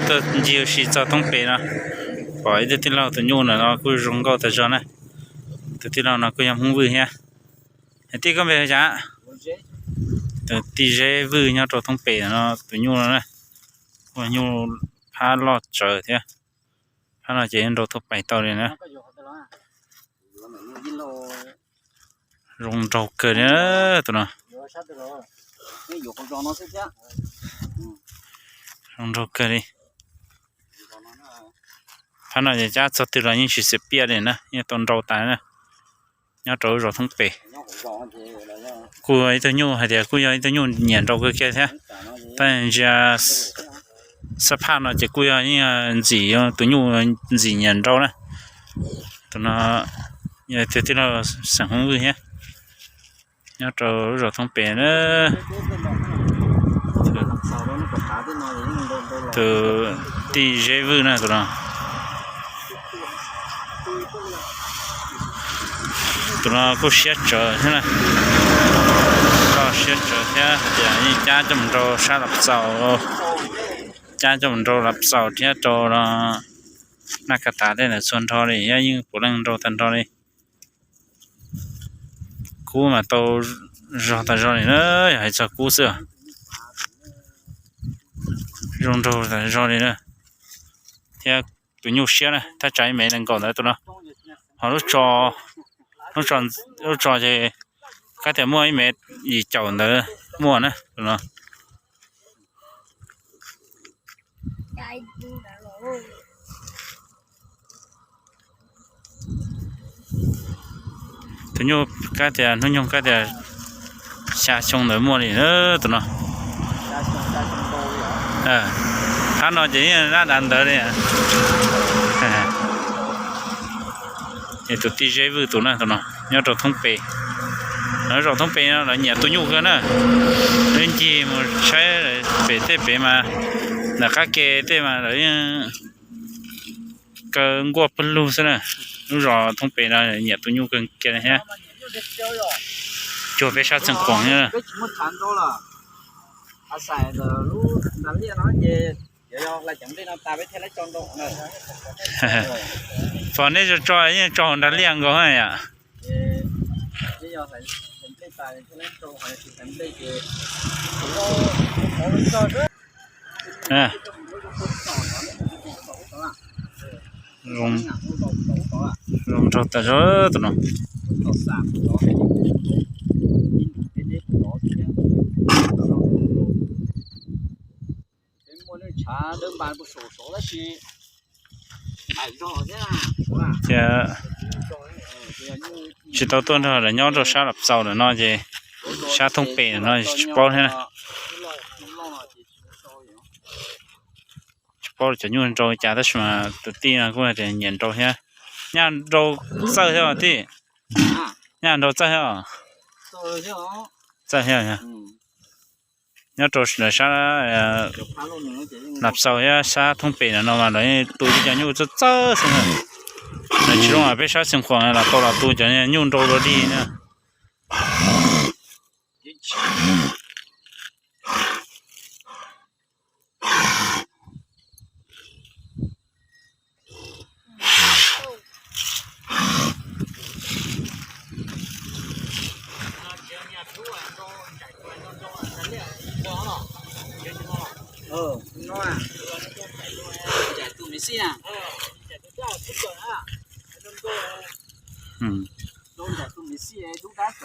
Tuaj ncig ua si txog thoob pem no, pom ib tug tij laug tus nyuj ntawm no kuj zoo nkauj tas zog na. Tus tij laug no kuj yog Hmoob Vwj thiab. Tij, koj npe hu cas? Tus tij Zeb Vwj nyob rau thoob pem no, tus nyuj no na, ua nyuj phab loj tsawv thiab. Phab no ces nrau thoob pem tau li na. Zoo nraug kawg li tus no. Zoo nraug kawg li. Phab no ces cab txog twg los yeej tsis xiam piaj li na, yeej tau nrau tas na. Nyob rau lub zos thoob pem, kuj yog ib tug nyuj hais tias kuj yog ib tug nyuj nyiam nrau kawg kiag thiab. Tab sis xab phaj no ces kuj yog yeej ntxim, tus nyuj ntxim nyiam nrau na. Tus no yog tus tij laug xeem Hmoob Vwj thiab, nyob rau lub zos thoob pem na. Tus tij Zeb Vwj na tus no. Tus no kuj siab tsawv thiab na, koj siab tsawv thiab hais tias yeej cab coj mus nrau sab Lav Txaus, cab coj mus nrau Lav Txaus thiab rau Naj Kas Tas tej ntawd txhua nrho li, yeej puav leej nrau tag nrho li. Kub mas tau zog tas zog li na, yog hais txog kub xwb. Zoo nraug tas zog li na. Thiab tus nyuj siab na, thaj tsam ib mev nees nkaum ntawd tus no. Ho lub tso, lub tso ces kab tias muaj ib mev yim caum ntawd muaj na tus no. Tus nyuj kab tias hnub nyoog kab tias xya xyoo ntawd muaj li na tus no. Phab no ces yeej dab dav ntawd li. Es tus tij Zeb Vwj tus na tus no nyob rau thoob pem, lawv zos thoob pem no lawv nyiam tus nyuj kawg na. Lawv ncig mus saib pem tej pem mas, ntawm qab ke tej mas lawv yeej kaw nkuaj pawg lug xwb na. Lub zos thoob pem no nyiam tus nyuj kawg kiag thiab. Cuag peb sab Xeev Khuam na. Pom nej tso tso yeej tso hauv nrag liaj nkaus yom. Zoo nraug tas zog tus no. Ces tsis tau tuaj nrog lawv nyob rau sab Lav Txaus lawm no ces sab thoob pem no tsis paub thiab. Tsis paub cov nyuj nrau cas tab sis mas tus tij no kuj hais tias nyiam nrau thiab. Nyaj nrau txawj thiab os tij? Nyaj nrau txawj thiab os? Txawj thiab. Nyob rau sab Lav Txaus thiab sab thoob pem no mas lawv tu cov nyuj txawj txawj xwb na. Lawv tsis zoo peb sab Xeev Khuam los tau los tu cov nyuj nrau dua dig na.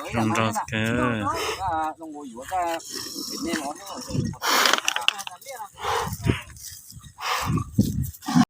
Zoo nraug kawg.